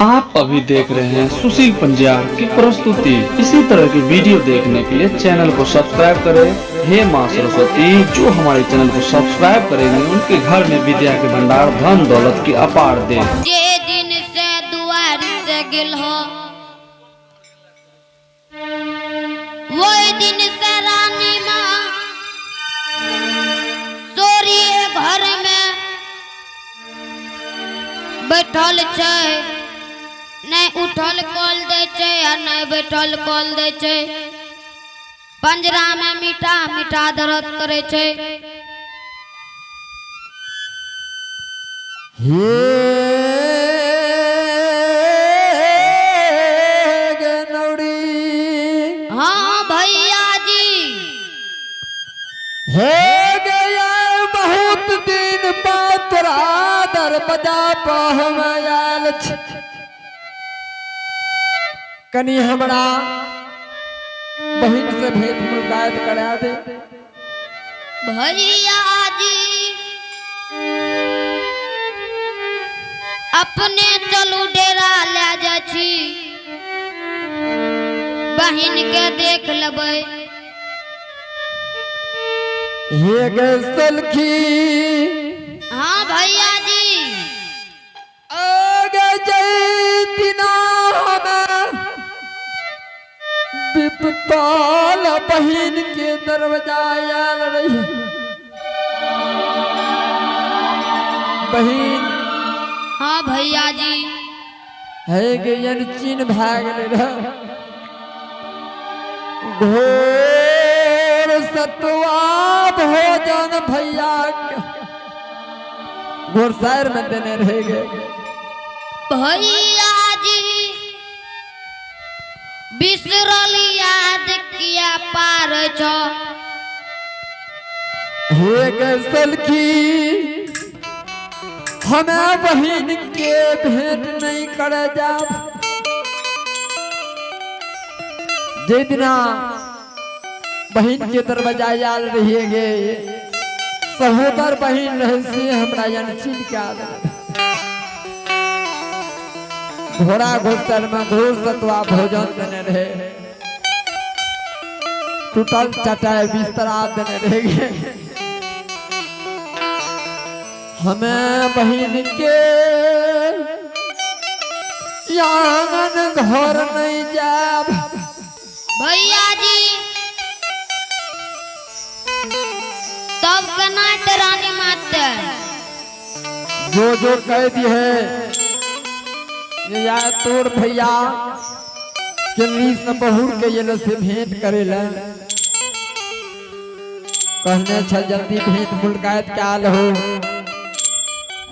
आप अभी देख रहे हैं सुशील पंजार की प्रस्तुति। इसी तरह की वीडियो देखने के लिए चैनल को सब्सक्राइब करें। हे माँ सरस्वती, जो हमारे चैनल को सब्सक्राइब करेंगे उनके घर में विद्या के भंडार, धन दौलत की अपार दे। जे दिन से दुआर से गेल हो, वही दिन से रानी माँ सोरी घर में बैठल छै, नहीं उठल कॉल दै छै आ नहीं बैठल कॉल दै छै। पंजरा में मीठा मीठा दर्द करे छै। हे गे नौरी। हाँ भैया जी। हे गया बहुत दिन बाद तोरा दरवाजा पर हम आयल छी। कनी हमरा बहिन से भेंट मुलाकात करा दे। भैया जी, अपने चलू, डेरा ले जाइ छी, बहिन के देख लेबै। हे गे सलखी। हाँ भैया जी। आगे जय दिना हमें विपताल बहिन के दरवाजा आयल रही बहिन। हाँ भैया जी। है गे चीन भए गेलै रह, घोर सतुआ भोजन भैया के घोरसार में देने रहे गे। भैया जी, बिसरल याद किया पार छो? हे गे सलखी, हमें बहिन के भेंट नहीं करे जाब। जे दिना बहिन के दरवाजा आयल रहिए गे, सहोदर बहिन रहे से हमरा चीन के आदत। घोड़ा घोसर में घोर सतुआ भोजन देने रहे, टूटल चटाई बिस्तरा देने रहे गे। हमें बहिन के आंगन घर नहीं जाब। भैया जी, तब केना हेतै रानी माते? जो जो कह दी है ये या तोर भैया के से बहुर के ये से भेंट करे ला कहने छल, जल्दी भेंट मुलाकात के आल हो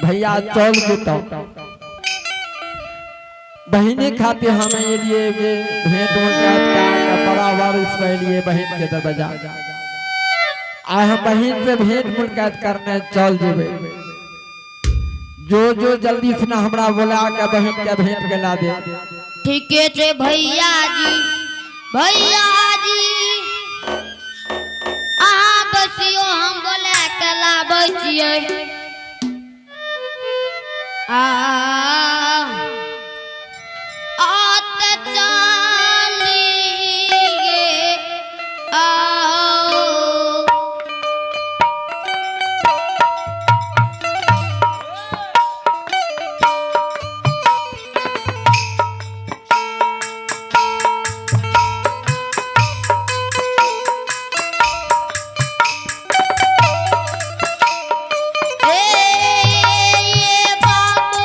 भैया, चल जेतो। बहिने खाते हमें ये लिए भेंट मुलाकात के आके बड़ा बारिश में लिए बहिन के दरवाजा आए। हम बहिन से भेंट मुलाकात करने चल जेबे। जो जो जल्दी से ना हमरा बोला के बहिन के भेंट के ला दे। ठीके छै भैया जी। भैया जी, अहाँ बसियो, हम बोला के लाबै छियै। आ आत चलिए आओ। ए ये बाबू।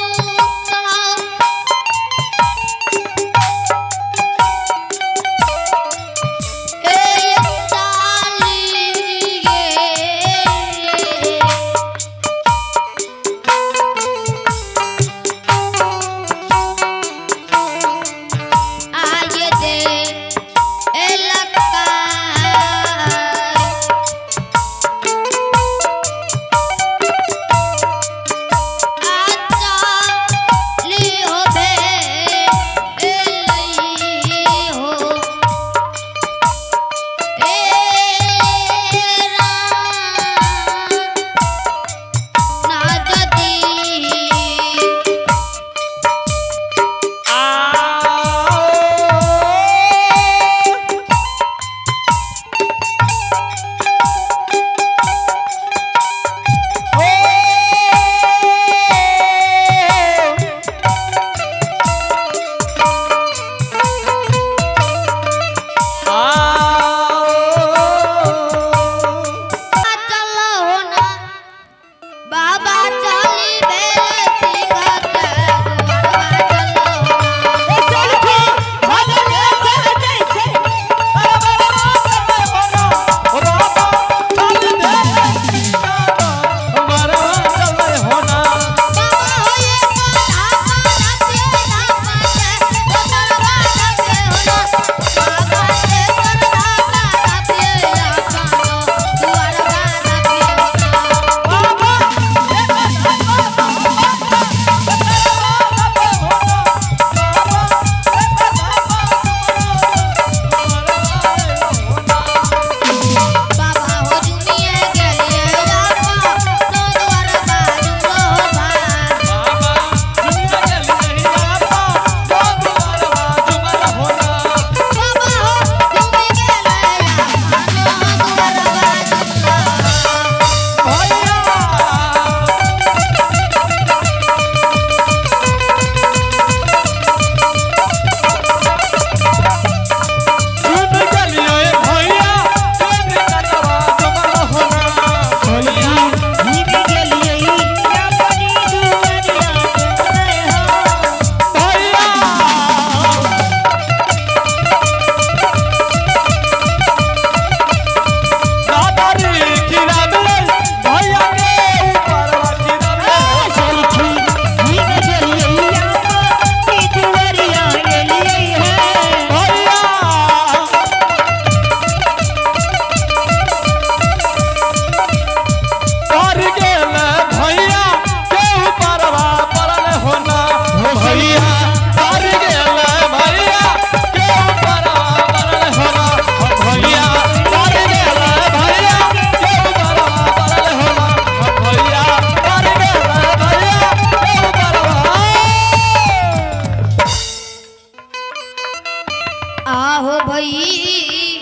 हो भई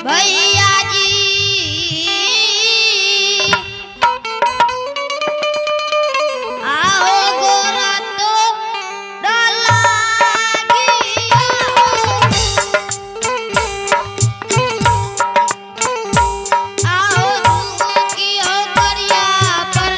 भैया जी। आओ गोरा तो लागिया हो। आओ की हो करिया पर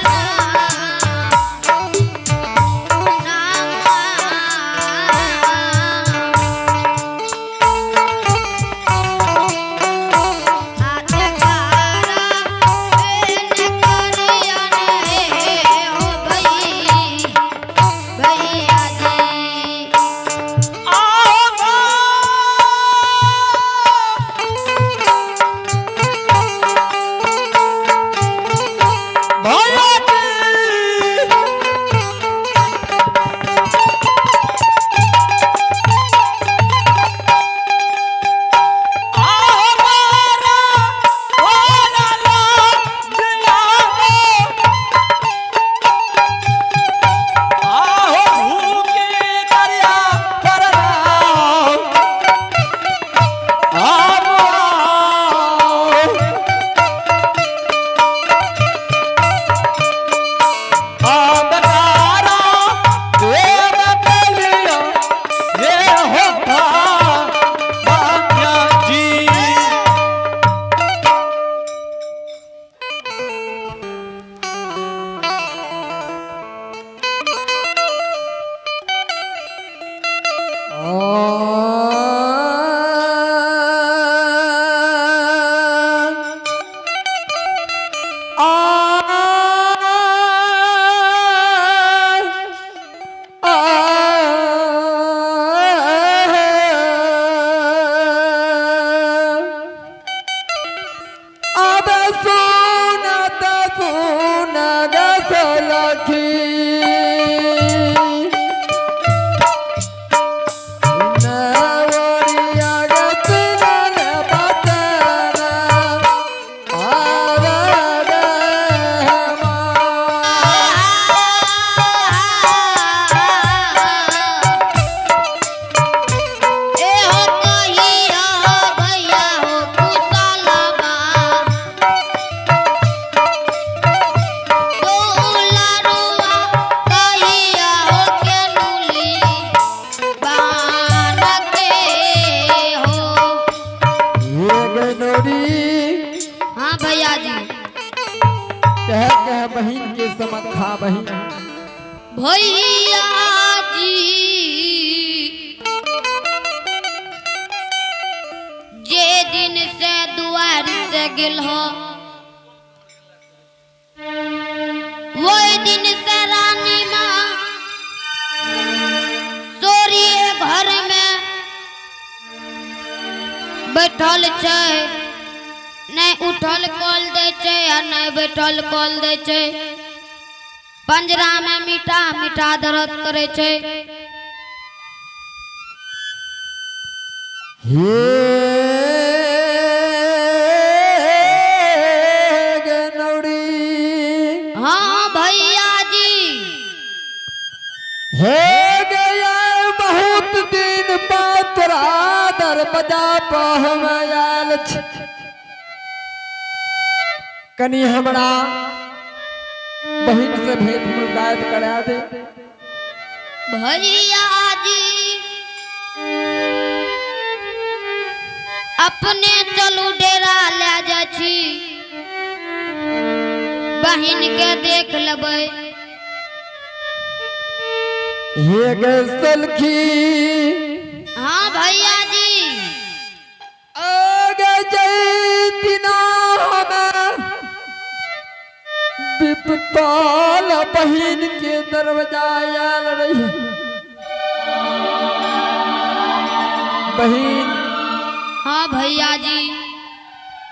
अब सुनत सुनत सलखी नवरिया गतन बतन आवर हमा। ए हो कहिया भैया हो कुशलबा दुलारुआ कहिया हो केनुली बान के हो। ये गनोरी। हाँ भैया जी। कह कह बहिन के समखा बहिन। भैया जी, जे दिन से दुआर से गेल हो वही दिन से रानी माँ सोरिए घर में बैठल छै, नहीं उठल कॉल दै छै आ नहीं बैठल कॉल दै छै। पंजरा में मीठा मीठा दर्द करे छै। हे गनौरी। हाँ भैया जी। हे गया बहुत दिन बाद तोरा दरवाजा पर हम आयल छी। कनि हमरा बहिन से भेंट मुलाकात करा दे। भैया जी, अपने चलू डेरा ले जाइ छी, बहिन के देख लेबै। हे गे सलखी। हाँ भैया जी। आगे जैतिना हमें विपताल बहिन के दरवाजा आयल रही बहिन। हाँ भैया जी।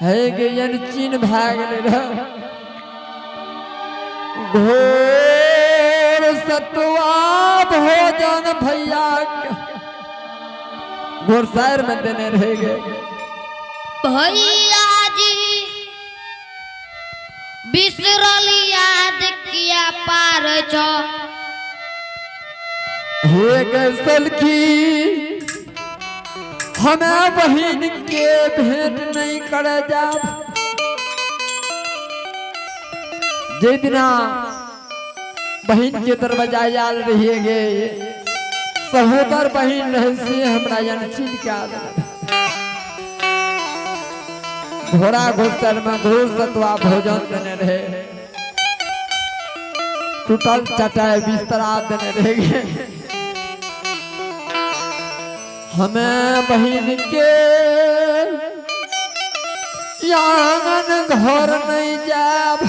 है गे चीन भए गेलै रह घोर सतुआ भोजन भैया के घोर शहर में देने रह गए। भैया जी, बिसरल याद किया पार छो। हे गे सलखी। हमें बहिन के भेंट नहीं करे जाब। जे दिना बहिन के दरवाजा आयल रहिए गे, सहोदर बहिन रहे से हमरा जन छीन के आ देलक। घोड़ा घुसल में घूर सतुआ भोजन देने रहे, टूटल चटाई बिस्तरा देने रहे गे। हमें बहिन के आंगन घर नहीं जाब।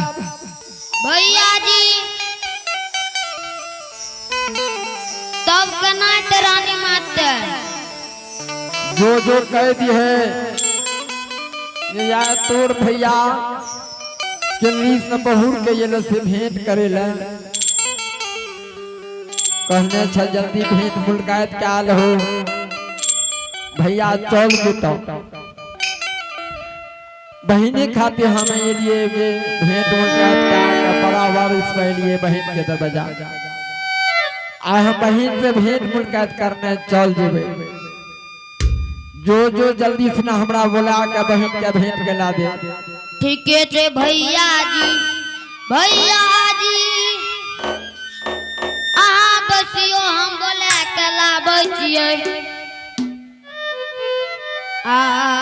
भैया जी, तब केना हेतै रानी मारतै? जो जो कह दी है ये या तोर भैया के नीस न बहुर के ये लोग से भेंट करे ला कहने छ, जल्दी भेंट मुलाकात के आल हो भैया, चल जेतो। बहिने खातिर हमें ये लिए भेंट मुलाकात के आल बड़ा बारिश में लिए बहिन के दरवाजा। आइ हम बहिन से भेंट मुलाकात करने चल जेबे। जो जो जल्दी से ना हमरा बोला के बहिन के भेंट के ला दे। ठीके छै भैया जी। भैया जी, अहाँ बसियो, हम बोला के लाबै छियै। आ।